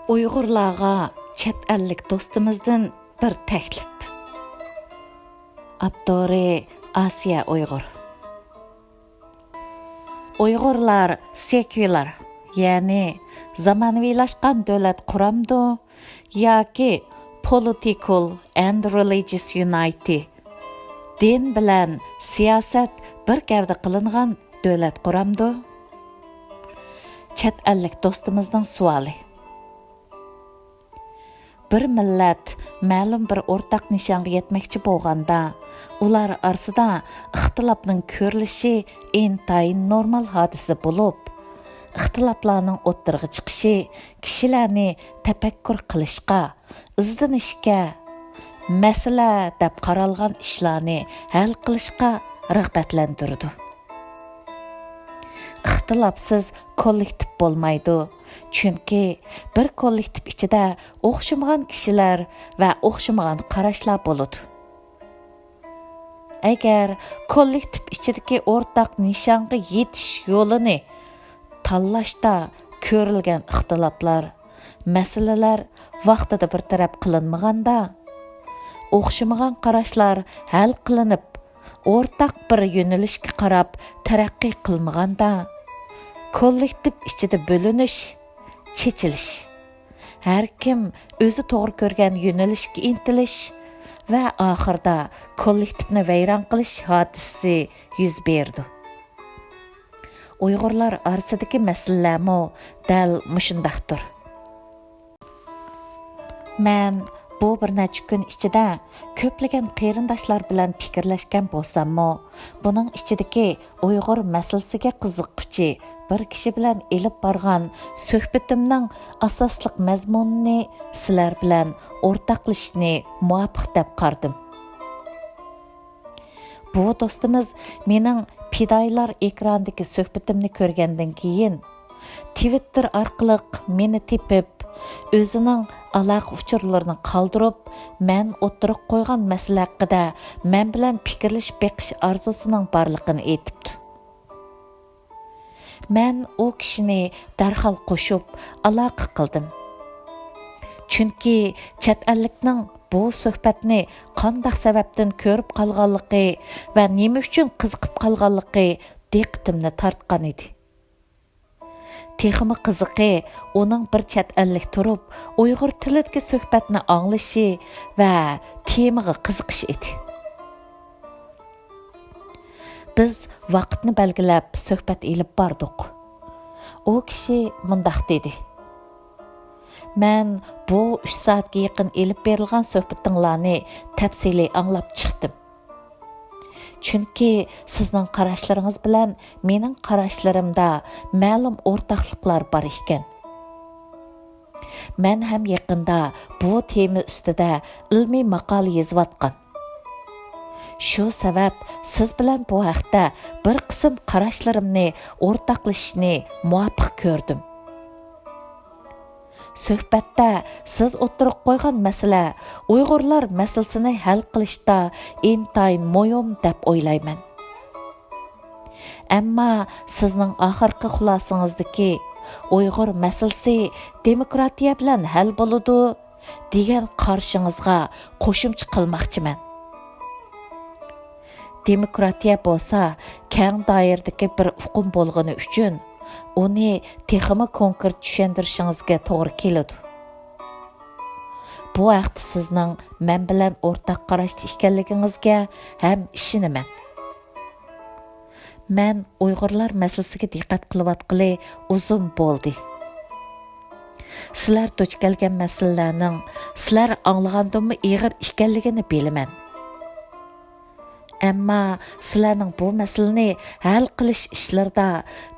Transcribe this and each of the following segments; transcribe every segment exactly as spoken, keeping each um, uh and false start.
ئۇيغۇرلارغا چەت ئەللىك دوستىمىزدىن بىر تەكلىپ. ئاپتورى: ئاسىيە ئۇيغۇر. ئۇيغۇرلار سېكۇلار، يەنى زامانىۋىلاشقان دۆلەت قۇرامدۇ ياكى political and religious unity، دىن بىلەن سىياسەت بىر گەۋدە قىلىنغان دۆلەت قۇرامدۇ؟ چەت ئەللىك دوستىمىزنىڭ سوئالى. بىر مىللەت مەلۇم بىر ئورتاق نىشانغا يەتمەكچى بولغاندا، ئۇلار ئارىسىدا ئىختىلاپنىڭ كۆرۈلۈشى ئىنتايىن نورمال ھادىسە بولۇپ، ئىختىلاپلارنىڭ ئوتتۇرىغا چىقىشى كىشىلەرنى تەپەككۇر قىلىشقا، ئىزدىنىشكە، مەسىلە دەپ قارالغان ئىشلارنى ھەل قىلىشقا رىغبەتلەندۈرىدۇ. ئىختىلاپسىز كوللېكتىپ بولمايدۇ، چۈنكى بىر كوللېكتىپ ئىچىدە ئوخشىمىغان كىشىلەر ۋە ئوخشىمىغان قاراشلار بولىدۇ. ئەگەر كوللېكتىپ ئىچىدىكى ئورتاق نىشانغا يېتىش يولىنى تاللاشتا كۆرۈلگەن ئىختىلاپلار، مەسىلىلەر ۋاقتىدا بىر تەرەپ قىلىنمىغاندا، ئوخشىمىغان قاراشلار ھەل قىلىنىپ، ئورتاق بىر يۆنىلىشكە قاراپ تەرەققىي قىلمىغاندا، كوللېكتىپ ئىچىدە بۆلۈنۈش، چېچىلىش، ھەر كىم ئۆزى توغرا كۆرگەن يۆنىلىشكە ئىنتىلىش ۋە ئاخىرىدا كوللېكتىپنى ۋەيران قىلىش ھادىسىسى يۈز بېرىدۇ. ئۇيغۇرلار ئارىسىدىكى مەسىلىلەرمۇ دەل مۇشۇنداقتۇر. مەن بۇ بىر نەچچە كۈن ئىچىدە كۆپلىگەن قېرىنداشلار بىلەن پىكىرلەشكەن بولساممۇ، بۇنىڭ ئىچىدىكى ئۇيغۇر مەسىلىسىگە قىزىققۇچى بىر كىشى بىلەن ئېلىپ بارغان سۆھبىتىمنىڭ ئاساسلىق مەزمۇنىنى سىلەر بىلەن ئورتاقلىشىشنى مۇۋاپىق دەپ قارىدىم. بۇ دوستىمىز مېنىڭ پىدائىيلار ئېكرانىدىكى سۆھبىتىمنى كۆرگەندىن كېيىن، تىۋىتتېر ئارقىلىق مېنى تېپىپ، ئۆزىنىڭ ئالاقە ئۇچۇرلىرىنى قالدۇرۇپ، مەن ئوتتۇرىغا قويغان مەسىلە ھەققىدە مەن بىلەن پىكىرلىشىپ بېقىش ئارزۇسىنىڭ بارلىقىنى ئېيتىپتۇ. مەن ئۇ كىشىنى دەرھال قوشۇپ، ئالاقە قىلدىم. چۈنكى چەت ئەللىكنىڭ بۇ سۆھبەتنى قانداق سەۋەبتىن كۆرۈپ قالغانلىقى ۋە نېمە ئۈچۈن قىزىقىپ قالغانلىقى دىققىتىمنى تارتقان ئىدى. تېخىمۇ قىزىقى، ئۇنىڭ بىر چەت ئەللىك تۇرۇپ، ئۇيغۇر تىلىدىكى سۆھبەتنى ئاڭلىشى ۋە تېمىغا قىزىقىشى ئىدى. بىز ۋاقىتنى بەلگىلەپ سۆھبەت ئېلىپ باردۇق. ئۇ كىشى مۇنداق دېدى: مەن بۇ ئۈچ سائەتكە يېقىن ئېلىپ بېرىلغان سۆھبىتىڭلارنى تەپسىلىي ئاڭلاپ چىقتىم. چۈنكى سىزنىڭ قاراشلىرىڭىز بىلەن مېنىڭ قاراشلىرىمدا مەلۇم ئورتاقلىقلار بار ئىكەن. مەن ھەم يېقىندا بۇ تېما ئۈستىدە ئىلمىي ماقالە يېزىۋاتقان. شۇ سەۋەب سىز بىلەن بۇ ھەقتە بىر قىسىم قاراشلىرىمنى ئورتاقلىشىشنى مۇۋاپىق كۆردۈم. سۆھبەتتە سىز ئوتتۇرىغا قويغان مەسىلە ئۇيغۇرلار مەسىلىسىنى ھەل قىلىشتا ئىنتايىن مۇھىم دەپ ئويلايمەن. ئەمما سىزنىڭ ئاخىرقى خۇلاسىڭىزدىكى «ئۇيغۇر مەسىلىسى دېموكراتىيە بىلەن ھەل بولىدۇ» دېگەن قارىشىڭىزغا قوشۇمچە قىلماقچىمەن. دېموكراتىيە بولسا كەڭ دائىرىدىكى بىر ئۇقۇم بولغىنى ئۈچۈن، ئۇنى تېخىمۇ كونكرېت چۈشەندۈرۈشىڭىزگە توغرا كېلىدۇ. بۇ ھەقتە سىزنىڭ مەن بىلەن ئورتاق قاراشتا ئىكەنلىكىڭىزگە ھەم ئىشىنىمەن. مەن ئۇيغۇرلار مەسىلىسىگە دىققەت قىلىۋاتقىلى ئۇزۇن بولدى. سىلەر دۇچ كەلگەن مەسىلىلەرنىڭ سىلەر ئاڭلىغاندىنمۇ ئېغىر ئىكەنلىكىنى بىلىمەن. ئەمما سىلەرنىڭ بۇ مەسىلىنى ھەل قىلىش ئىشلىرىدا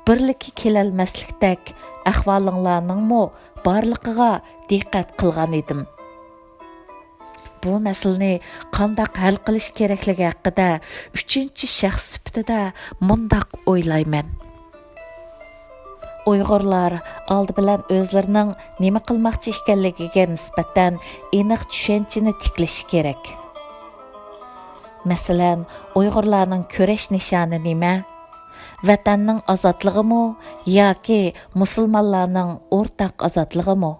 بىرلىككە كېلەلمەسلىكتەك ئەھۋالىڭلارنىڭمۇ بارلىقىغا دىققەت قىلغان ئىدىم. بۇ مەسىلىنى قانداق ھەل قىلىش كېرەكلىكى ھەققىدە ئۈچىنچى شەخس سۈپىتىدە مۇنداق ئويلايمەن. ئۇيغۇرلار ئالدى بىلەن ئۆزلىرىنىڭ نېمە قىلماقچى ئىكەنلىكىگە نىسبەتەن ئېنىق چۈشەنچىنى تىكلىشى كېرەك. مەسىلەن، ئۇيغۇرلارنىڭ كۈرەش نىشانى نېمە؟ ۋەتەننىڭ ئازادلىقىمۇ ياكى مۇسۇلمانلارنىڭ ئورتاق ئازادلىقىمۇ؟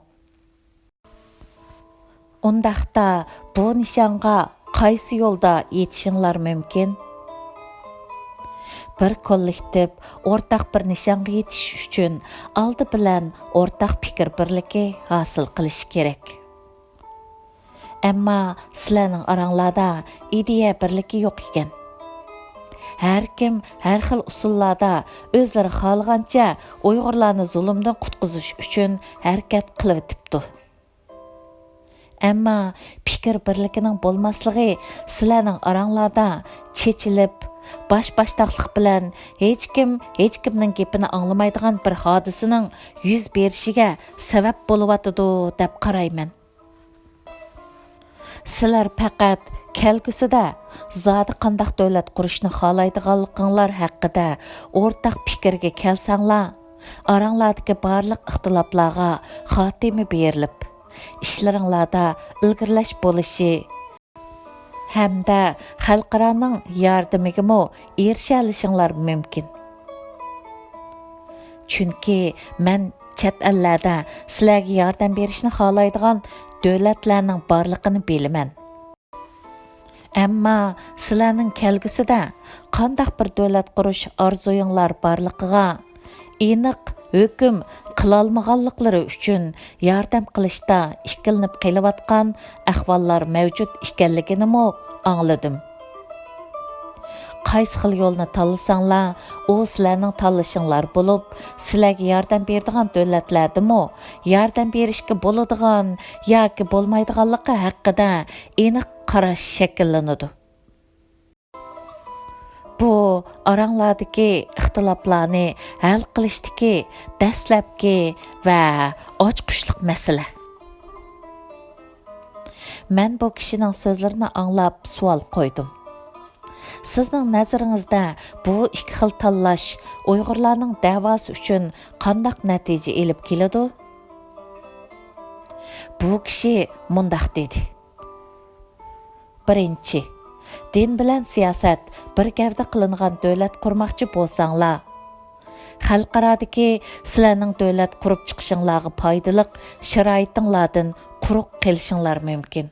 ئۇنداقتا بۇ نىشانغا قايسى يولدا يېتىشىڭلار مۇمكىن؟ بىر كوللېكتىپ ئورتاق بىر نىشانغا يېتىش ئۈچۈن ئالدى بىلەن ئورتاق پىكىر بىرلىكى ھاسىل قىلىش كېرەك. ئەمما سىلەرنىڭ ئاراڭلاردا ئىدىيە بىرلىكى يوق ئىكەن. ھەر كىم ھەر خىل ئۇسۇللاردا ئۆزلىرى خالىغانچە ئۇيغۇرلارنى زۇلۇمدىن قۇتقۇزۇش ئۈچۈن ھەرىكەت قىلىۋېتىپتۇ. ئەمما پىكىر بىرلىكىنىڭ بولماسلىقى سىلەرنىڭ ئاراڭلاردا چېچىلىپ، باش-باشتاقلىق بىلەن ھېچكىم ھېچكىمنىڭ گېپىنى ئاڭلىمايدىغان بىر ھادىسىنىڭ يۈز بېرىشىگە سەۋەب بولۇۋاتىدۇ دەپ قارايمەن. سىلەر پەقەت كەلگۈسىدە زادى قانداق دۆلەت قۇرۇشنى خالايدىغانلىقىڭلار ھەققىدە ئورتاق پىكىرگە كەلسەڭلار، ئاراڭلاردىكى بارلىق ئىختىلاپلارغا خاتىمە بېرىلىپ، ئىشلىرىڭلاردا ئىلگىرىلەش بولۇشى ھەمدە خەلقئارانىڭ ياردىمىگىمۇ ئېرىشەلىشىڭلار مۇمكىن. چۈنكى مەن چەت ئەللەردە سىلەرگە ياردەم بېرىشنى خالايدىغان دۆلەتلەرنىڭ بارلىقىنى بىلىمەن. ئەمما سىلەرنىڭ كەلگۈسىدە قانداق بىر دۆلەت قۇرۇش ئارزۇيۇڭلار بارلىقىغا ئېنىق ھۆكۈم قىلالمىغانلىقلىرى ئۈچۈن ياردەم قىلىشتا ئىككىلىنىپ قېلىۋاتقان ئەھۋاللار مەۋجۇت ئىكەنلىكىنىمۇ ئاڭلىدىم. قايسى خىل يولنى تاللىساڭلار، ئۇ سىلەرنىڭ تاللىشىڭلار بولۇپ، سىلەرگە ياردەم بېرىدىغان دۆلەتلەردىمۇ ياردەم بېرىشكە بولىدىغان ياكى بولمايدىغانلىقى ھەققىدە ئېنىق قاراش شەكىللىنىدۇ. بۇ ئاراڭلاردىكى ئىختىلاپلارنى ھەل قىلىشتىكى دەسلەپكى ۋە ئاچقۇچلۇق مەسىلە. مەن بۇ كىشىنىڭ سۆزلىرىنى ئاڭلاپ سوئال قويدۇم. سىزنىڭ نەزىرىڭىزدە بۇ ئىككى خىل تاللاش ئۇيغۇرلارنىڭ دەۋاسى ئۈچۈن قانداق نەتىجە ئېلىپ كېلىدۇ؟ بۇ كىشى مۇنداق دېدى. بىرىنچى، دىن بىلەن سىياسەت بىر گەۋدە قىلىنغان دۆلەت قۇرماقچى بولساڭلار، خەلقئارادىكى سىلەرنىڭ دۆلەت قۇرۇپ چىقىشىڭلارغا پايدىلىق شارائىتىڭلاردىن قۇرۇق قېلىشىڭلار مۇمكىن.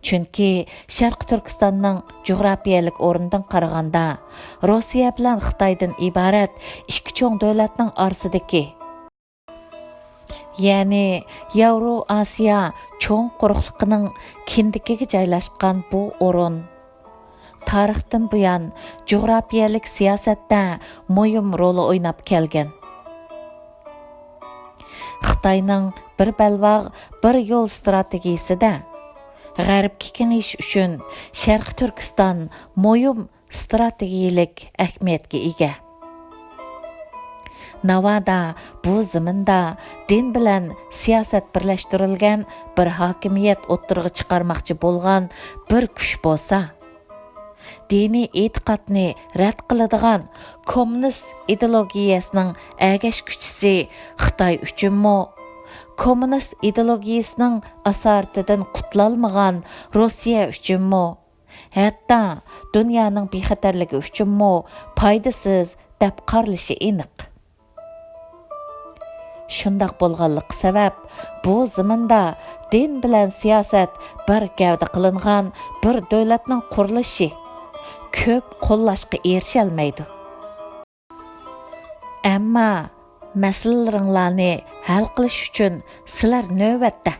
چۈنكى شەرقىي تۈركىستاننىڭ جۇغراپىيەلىك ئورنىدىن قارىغاندا، روسىيە بىلەن خىتايدىن ئىبارەت ئىككى چوڭ دۆلەتنىڭ ئارىسىدىكى، يەنى ياۋرو ئاسىيا چوڭ قۇرۇقلۇقىنىڭ كىندىكىگە جايلاشقان بۇ ئورۇن تارىختىن بۇيان جۇغراپىيەلىك سىياسەتتە مۇھىم رول ئويناپ كەلگەن. خىتاينىڭ بىر بەلباغ، بىر يول ئىستراتېگىيىسىدە غەربكە كېڭىيىش ئۈچۈن شەرقىي تۈركىستان مۇھىم ئىستراتېگىيەلىك ئەھمىيەتكە ئىگە. ناۋادا بۇ زېمىندا دىن بىلەن سىياسەت بىرلەشتۈرۈلگەن بىر ھاكىمىيەت ئوتتۇرىغا چىقارماقچى بولغان بىر كۈچ بولسا، دىنىي ئېتىقادنى رەت قىلىدىغان كوممۇنىست ئىدېئولوگىيەسىنىڭ ئەگەشكۈچىسى خىتاي ئۈچۈنمۇ، كوممۇنىست ئىدېئولوگىيەسىنىڭ ئاسارىتىدىن قۇتۇلالمىغان روسىيە ئۈچۈنمۇ، ھەتتا دۇنيانىڭ بىخەتەرلىكى ئۈچۈنمۇ پايدىسىز دەپ قارىلىشى ئېنىق. شۇنداق بولغانلىقى سەۋەب، بۇ زېمىندا دىن بىلەن سىياسەت بىر گەۋدە قىلىنغان بىر دۆلەتنىڭ قۇرۇلۇشى كۆپ قوللاشقا ئېرىشەلمەيدۇ. ئەمما مەسىلىلىرىڭلارنى ھەل قىلىش ئۈچۈن سىلەر نۆۋەتتە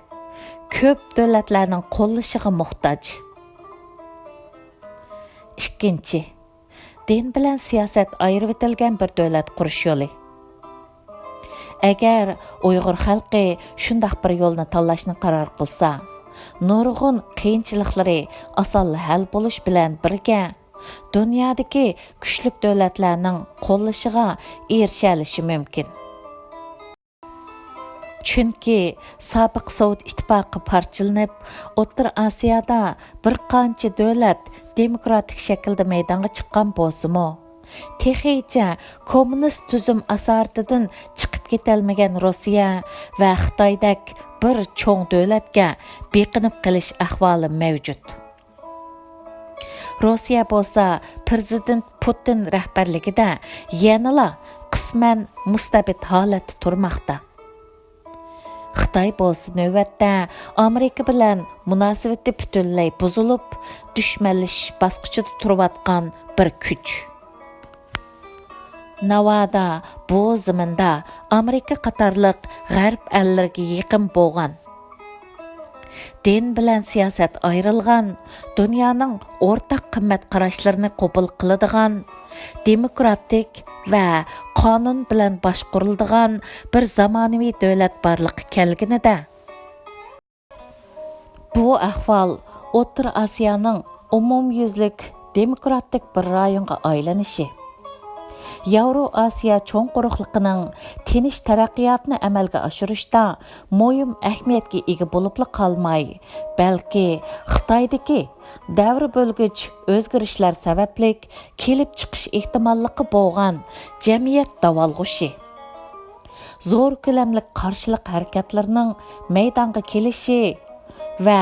كۆپ دۆلەتلەرنىڭ قوللىشىغا موھتاج. ئىككىنچى، دىن بىلەن سىياسەت ئايرىۋېتىلگەن بىر دۆلەت قۇرۇش يولى. ئەگەر ئۇيغۇر خەلقى شۇنداق بىر يولنى تاللاشنى قارار قىلسا، نۇرغۇن قىيىنچىلىقلىرى ئاسانلا ھەل بولۇش بىلەن بىرگە، دۇنيادىكى كۈچلۈك دۆلەتلەرنىڭ قوللىشىغا ئېرىشەلىشى مۇمكىن. چۈنكى سابىق سوۋېت ئىتتىپاقى پارچىلىنىپ، ئوتتۇرا ئاسىيادا بىر قانچە دۆلەت دېموكراتىك شەكىلدە مەيدانغا چىققان بولسىمۇ، تېخىچە كوممۇنىست تۈزۈم ئاسارىتىدىن چىقىپ كېتەلمىگەن روسىيە ۋە خىتايدەك بىر چوڭ دۆلەتكە بېقىنىپ قېلىش ئەھۋالى مەۋجۇت. روسىيە بولسا پىرېزىدېنت پۇتىن رەھبەرلىكىدە يەنىلا قىسمەن مۇستەبىت ھالەتتە تۇرماقتا. خىتاي بولسا نۆۋەتتە ئامېرىكا بىلەن مۇناسىۋىتى پۈتۈنلەي بۇزۇلۇپ، دۈشمەنلىشىش باسقۇچىدا تۇرۇۋاتقان بىر كۈچ. ناۋادا بۇ زېمىندا ئامېرىكا قاتارلىق غەرب ئەللىرىگە يېقىن بولغان، دىن بىلەن سىياسەت ئايرىلغان، دۇنيانىڭ ئورتاق قىممەت قاراشلىرىنى قوبۇل قىلىدىغان، دېموكراتىك ۋە قانۇن بىلەن باشقۇرۇلىدىغان بىر زامانىۋى دۆلەت بارلىققا كەلگىنىدە، بۇ ئەھۋال ئوتتۇرا ئاسىيانىڭ ئومۇميۈزلۈك دېموكراتىك بىر رايونغا ئايلىنىشى، ياۋرو ئاسىيا چوڭ قۇرۇقلۇقىنىڭ تىنچ تەرەققىياتىنى ئەمەلگە ئاشۇرۇشتا مۇھىم ئەھمىيەتكە ئىگە بولۇپلا قالماي، بەلكى خىتايدىكى دەۋر بۆلگۈچ ئۆزگىرىشلەر سەۋەبلىك كېلىپ چىقىش ئېھتىماللىقى بولغان جەمئىيەت داۋالغۇشى، زور كۆلەملىك قارشىلىق ھەرىكەتلىرىنىڭ مەيدانغا كېلىشى ۋە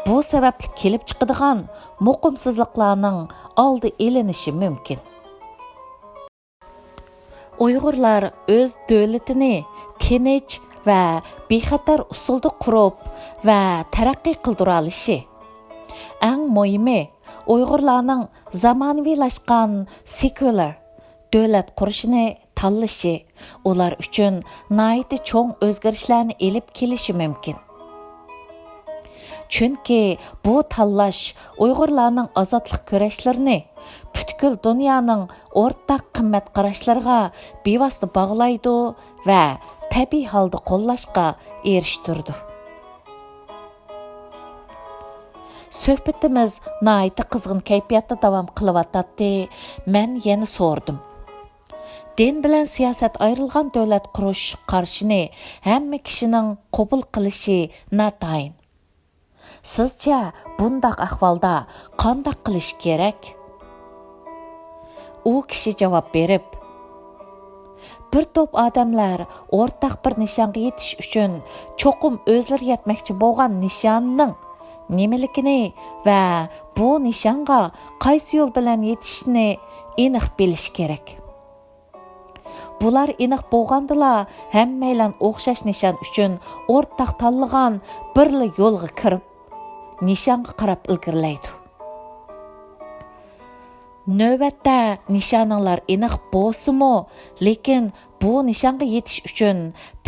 بۇ سەۋەبلىك كېلىپ چىقىدىغان مۇقىمسىزلىقلارنىڭ ئالدى ئېلىنىشى مۇمكىن. ئۇيغۇرلار ئۆز دۆلىتىنى تىنچ ۋە بىخەتەر ئۇسۇلدا قۇرۇپ ۋە تەرەققىي قىلدۇرالىشى، ئەڭ مۇھىمى، ئۇيغۇرلارنىڭ زامانىۋىلاشقان سېكۇلار دۆلەت قۇرۇشىنى تاللىشى ئۇلار ئۈچۈن ناھايىتى چوڭ ئۆزگىرىشلەرنى ئېلىپ كېلىشى مۇمكىن. چۈنكى بۇ تاللاش ئۇيغۇرلارنىڭ ئازادلىق كۈرەشلىرىنى پۈتكۈل دۇنيانىڭ ئورتاق قىممەت قاراشلىرىغا بىۋاسىتە باغلايدۇ ۋە تەبىئىي ھالدا قوللاشقا ئېرىشتۈرىدۇ. سۆھبىتىمىز ناھايىتى قىزغىن كەيپىياتتا داۋام قىلىۋاتاتتى. مەن يەنە سورىدىم. دىن بىلەن سىياسەت ئايرىلغان دۆلەت قۇرۇش قارىشىنى ھەممە كىشىنىڭ قوبۇل قىلىشى ناتايىن. سىزچە بۇنداق ئەھۋالدا قانداق قىلىش كېرەك؟ ئۇ كىشى جاۋاب بېرىپ، بىر توپ ئادەملەر ئورتاق بىر نىشانغا يېتىش ئۈچۈن چوقۇم ئۆزلىرى يەتمەكچى بولغان نىشاننىڭ نېمىلىكىنى ۋە بۇ نىشانغا قايسى يول بىلەن يېتىشنى ئېنىق بىلىشى كېرەك. بۇلار ئېنىق بولغاندىلا، ھەممەيلەن ئوخشاش نىشان ئۈچۈن ئورتاق تاللىغان بىرلا يولغا كىرىپ، نىشانغا قاراپ ئىلگىرىلەيدۇ. نۆۋەتتە نىشانىڭلار ئېنىق بولسىمۇ، لېكىن بۇ نىشانغا يېتىش ئۈچۈن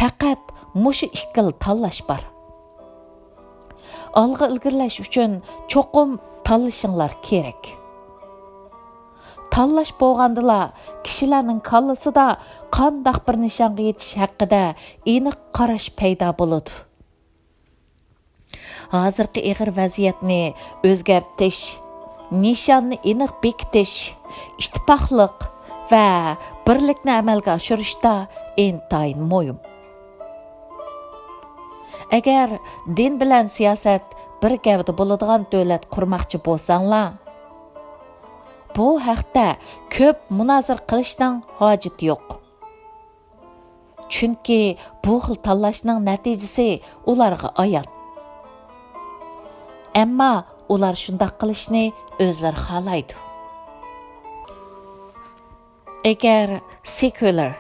پەقەت مۇشۇ ئىككىلا تاللاش بار. ئالغا ئىلگىرىلەش ئۈچۈن چوقۇم تاللىشىڭلار كېرەك. تاللاش بولغاندىلا، كىشىلەرنىڭ كاللىسىدا قانداق بىر نىشانغا يېتىش ھەققىدە ئېنىق قاراش پەيدا بولىدۇ. ھازىرقى ئېغىر ۋەزىيەتنى ئۆزگەرتىش، نىشاننى ئېنىق بېكىتىش، ئىتتىپاقلىق ۋە بىرلىكنى ئەمەلگە ئاشۇرۇشتا ئىنتايىن مۇھىم. ئەگەر دىن بىلەن سىياسەت بىر گەۋدە بولىدىغان دۆلەت قۇرماقچى بولساڭلار، بۇ ھەقتە كۆپ مۇنازىرە قىلىشنىڭ ھاجىتى يوق. چۈنكى بۇ خىل تاللاشنىڭ نەتىجىسى ئۇلارغا ئايان. ئەمما ئۇلار شۇنداق قىلىشنى ئۆزلىرى خالايدۇ. ئەگەر سېكۇلار،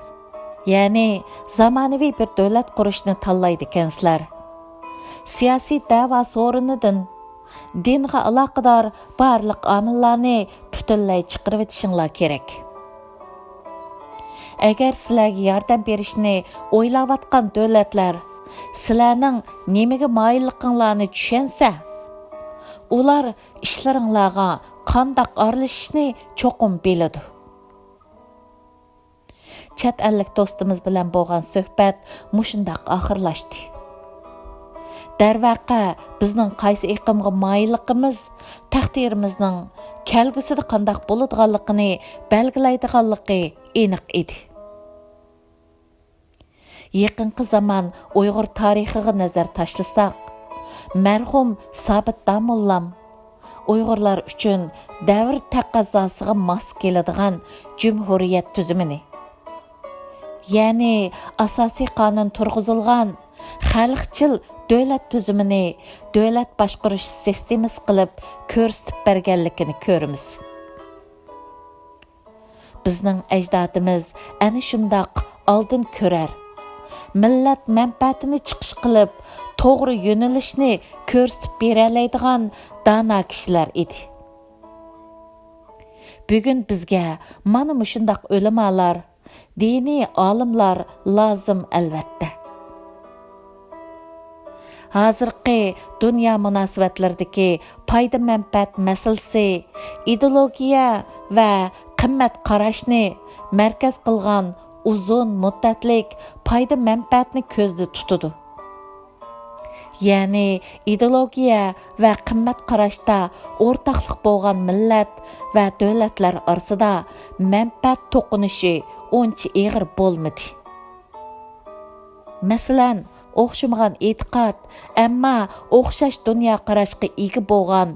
يەنى زامانىۋى بىر دۆلەت قۇرۇشنى تاللايدىكەنسىلەر، سىياسىي دەۋا سورۇنىدىن دىنغا ئالاقىدار بارلىق ئامىللارنى پۈتۈنلەي چىقىرىۋېتىشىڭلار كېرەك. ئەگەر سىلەرگە ياردەم بېرىشنى ئويلاۋاتقان دۆلەتلەر سىلەرنىڭ نېمىگە مايىللىقىڭلارنى چۈشەنسە، ئۇلار ئىشلىرىڭلارغا قانداق ئارىلىشىشنى چوقۇم بىلىدۇ. چەت ئەللىك دوستىمىز بىلەن بولغان سۆھبەت مۇشۇنداق ئاخىرلاشتى. دەرۋەقە، بىزنىڭ قايسى ئېقىمغا مايىللىقىمىز، تەقدىرىمىزنىڭ كەلگۈسىدە قانداق بولىدىغانلىقىنى بەلگىلەيدىغانلىقى ئېنىق ئىدى. يېقىنقى زامان ئۇيغۇر تارىخىغا نەزەر تاشلىساق، مەرھۇم سابىت داموللام ئۇيغۇرلار ئۈچۈن دەۋر تەقەززاسىغا ماس كېلىدىغان جۇمھۇرىيەت تۈزۈمىنى، يەنى ئاساسىي قانۇن تۇرغۇزۇلغان خەلقچىل دۆلەت تۈزۈمىنى دۆلەت باشقۇرۇش سىستېمىسى قىلىپ كۆرسىتىپ بەرگەنلىكىنى كۆرىمىز. بىزنىڭ ئەجدادىمىز ئەنە شۇنداق ئالدىن كۆرەر، مىللەت مەنپەئەتىنى چىقىش قىلىپ، توغرا يۆنىلىشنى كۆرسىتىپ بېرەلەيدىغان دانا كىشىلەر ئىدى. بۈگۈن بىزگە مانا مۇشۇنداق ئۆلىمالار، دىنىي ئالىملار لازىم، ئەلۋەتتە. ھازىرقى دۇنيا مۇناسىۋەتلىرىدىكى پايدا-مەنپەئەت مەسىلىسى ئىدېئولوگىيە ۋە قىممەت قاراشنى مەركەز قىلغان ئۇزۇن مۇددەتلىك پايدا-مەنپەئەتنى كۆزدە تۇتىدۇ. يەنى ئىدېئولوگىيە ۋە قىممەت قاراشتا ئورتاقلىق بولغان مىللەت ۋە دۆلەتلەر ئارىسىدا مەنپەئەت توقۇنۇشى ئۇنچە ئېغىر بولمىدى. مەسىلەن، ئوخشىمىغان ئېتىقاد، ئەمما ئوخشاش دۇنيا قاراشقا ئىگە بولغان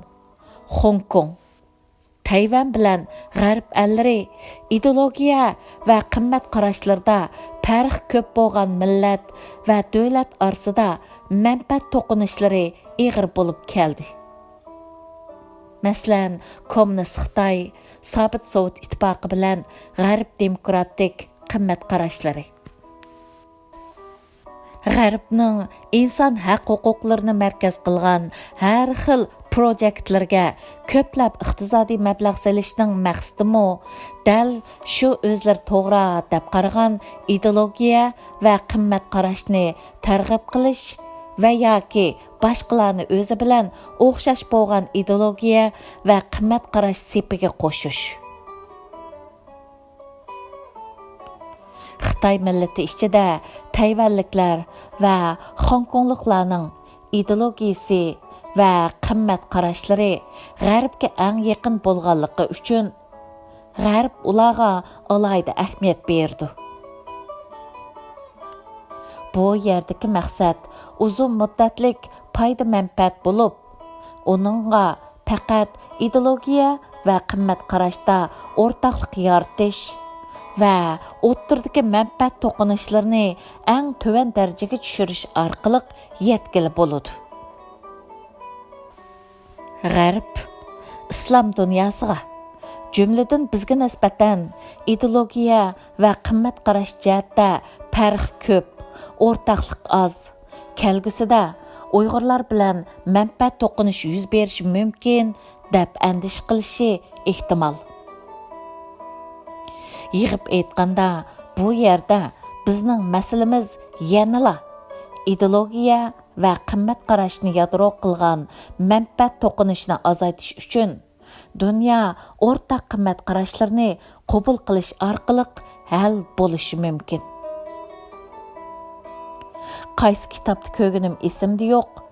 خوڭكوڭ، تەيۋەن بىلەن غەرب ئەللىرى ئىدېئولوگىيە ۋە قىممەت قاراشلىرىدا پەرق كۆپ بولغان مىللەت ۋە دۆلەت ئارىسىدا مەنپەئەت توقۇنۇشلىرى ئېغىر بولۇپ كەلدى. مەسىلەن، كوممۇنىست خىتاي، سابىت سوۋېت ئىتتىپاقى بىلەن غەرب دېموكراتىك قىممەت قاراشلىرى. غەربنىڭ ئىنسان ھەق ھوقۇقلىرىنى مەركەز قىلغان ھەر خىل پروجېكتلىرىگە كۆپلەپ ئىقتىسادىي مەبلەغ سېلىشنىڭ مەقسىتىمۇ دەل شۇ ئۆزلىرى توغرا دەپ قارىغان ئىدېئولوگىيە ۋە قىممەت قاراشنى تەرغىب قىلىش ۋە ياكى باشقىلارنى ئۆزى بىلەن ئوخشاش بولغان ئىدېئولوگىيە ۋە قىممەت قاراش سېپىگە قوشۇش. خىتاي مىللىتى ئىچىدە تەيۋەنلىكلەر ۋە خوڭكوڭلۇقلارنىڭ ئىدېئولوگىيىسى ۋە قىممەت قاراشلىرى غەربكە ئەڭ يېقىن بولغانلىقى ئۈچۈن، غەرب ئۇلارغا ئالاھىدە ئەھمىيەت بېرىدۇ. بۇ يەردىكى مەقسەت ئۇزۇن مۇددەتلىك پايدا-مەنپەئەت بولۇپ، ئۇنىڭغا پەقەت ئىدېئولوگىيە ۋە قىممەت قاراشتا ئورتاقلىق يارىتىش ۋە ئوتتۇرىدىكى مەنپەئەت توقۇنۇشلىرىنى ئەڭ تۆۋەن دەرىجىگە چۈشۈرۈش ئارقىلىق يەتكىلى بولىدۇ. غەرب ئىسلام دۇنياسىغا، جۈملىدىن بىزگە نىسبەتەن ئىدېئولوگىيە ۋە قىممەت قاراش جەھەتتە پەرق كۆپ، ئورتاقلىق ئاز، كەلگۈسىدە ئۇيغۇرلار بىلەن مەنپەئەت توقۇنۇشى يۈز بېرىشى مۇمكىن دەپ ئەندىشە قىلىشى ئېھتىمال. يىغىپ ئېيتقاندا، بۇ يەردە بىزنىڭ مەسىلىمىز يەنىلا ئىدېئولوگىيە ۋە قىممەت قاراشنى يادرو قىلغان مەنپەئەت توقۇنۇشىنى ئازايتىش ئۈچۈن، دۇنيا ئورتاق قىممەت قاراشلىرىنى قوبۇل قىلىش ئارقىلىق ھەل بولۇشى مۇمكىن. قايسى كىتابتا كۆرگىنىم ئېسىمدە يوق،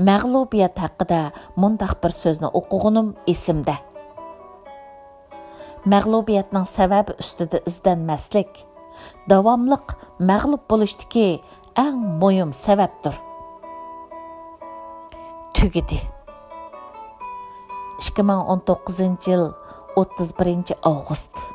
مەغلۇبىيەت ھەققىدە مۇنداق بىر سۆزنى ئوقۇغىنىم ئېسىمدە. مەغلۇبىيەتنىڭ سەۋەبى ئۈستىدە ئىزدەنمەسلىك، داۋاملىق مەغلۇپ بولۇشتىكى ئەڭ مۇھىم سەۋەبتۇر. تۈگىدى. ئىككى مىڭ ئون توققۇزىنچى يىل، ئوتتۇز بىرىنچى ئاۋغۇست.